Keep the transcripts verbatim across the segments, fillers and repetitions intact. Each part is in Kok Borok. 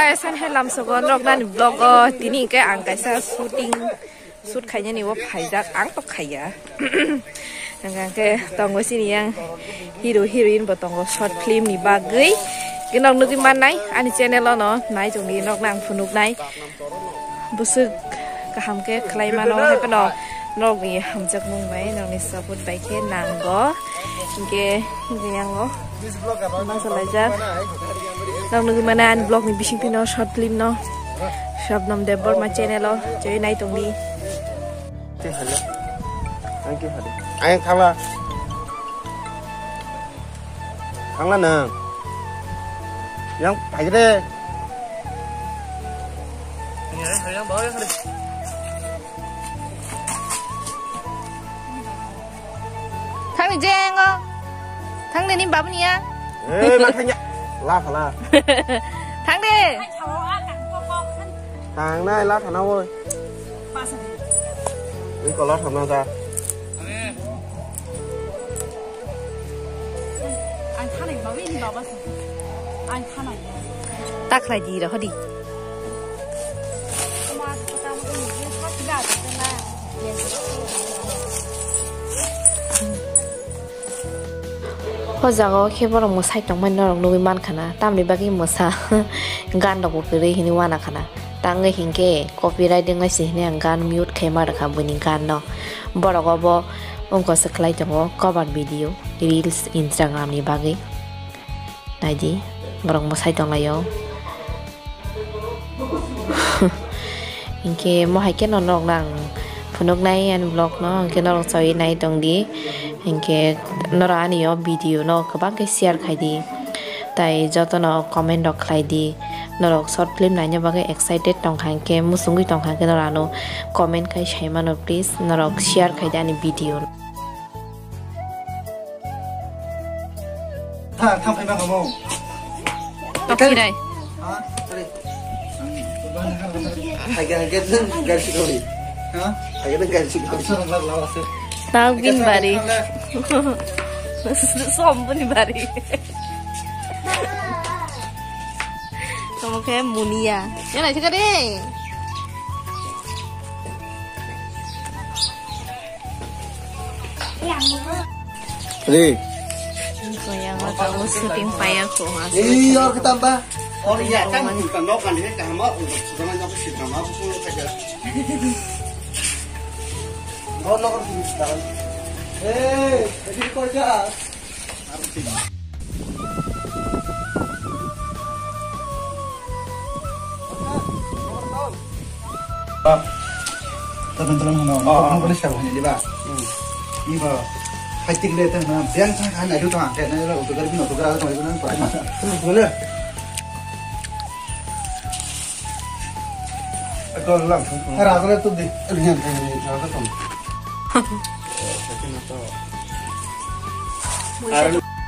Kaisa hai lamsogo norok nani vlog o tini hwnkhe ang kaisa shooting shoot khainani o phaijak ang to khaiya. Hwnkhe tongo chini yang hero heroine bo tongo short film ni bagwi. Hwnkhe norok nugwi mannai ani channel o no nai tongdi norokno ang phunuknai. Bwswk kaham khe khlai mano hai phano norokni hamjakmung bai norokni support bai khe nango. Hwnkhe hwnkhe yango bachalaijak. Norok nugwi mano ani vlog ni bisingtwi no short film no Shabnam Debbarma channel o choi nai tongdi. Ang thangla. Thangla nang. Yang phaikhe de. Thangni jengo. Thangni ni babuni ya. Eh, ma thangya. La phala. Thangni. Thangnai la thana woi. Ni kola thangna ta. Ang thanai baba ini baba sih. Ang thanai. Takhlai di rohodi. O jaga o khe borok mwsai tongmani norok nugwi mankha na, tamni bagwi mwsa gan rok bo kwrwi hinwi wana khana. Tangwi hinkhe copyright wngwi se hinwi ang gan mute khaima rwkha buini gan no. Borok obo wngkha se khlai tongo cover video, reels, Instagram ni bagwi. Naidi, borok mwsai tonglaio. Hinkhe mo hai khe no norokno ang phunuknai ani vlog no, hinkhe norok chawui nai tongdi. Hinkhe norok ani o video no kwbang khe share khaidi. Tai jotono comment rok khlaidi. Norok short film naina bagwi excited tongkha hinkhe, muchungwi tongkha hinkhe norok ano comment khai saimano please. Norok share khaidi ani video no. Tha, tha, phai ma kamo. Tok sirai. Ha? Sorry. Hai ga, hai ga, nang gari sikori. Ha? Hai ga, nang gari sikori. Asal lag lawa se. Tau bin bari. Som bini bari. Kamu kayak munia. Ya, nanti kade. Re. Yang mau tahu shooting fire ko ha. Iya, kita mbak. Oh iya kan, bukan mau kan ini kamu untuk sebenarnya aku sih kamu aku pun kerja. Oh, lo kan sih sekarang. Eh, jadi kerja. Tabang tabang hano, oh, oh, oh. Ini siapa ini, di ba? Hmm. Ini ba. Haitik le tang na, biang sang kan adu tang, kayak nanya lah, untuk kali ini, untuk kali itu, itu nang, pakai masa. Boleh. Aku lang. Ragu le tu di. Ini yang kayak ini, ragu tu.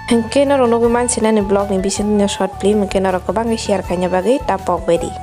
Hinkhe norok nugwi mansinani vlog ni bisingtwi short film hinkhe norok kwbangkhe share khaina bagwi ta pok baidi.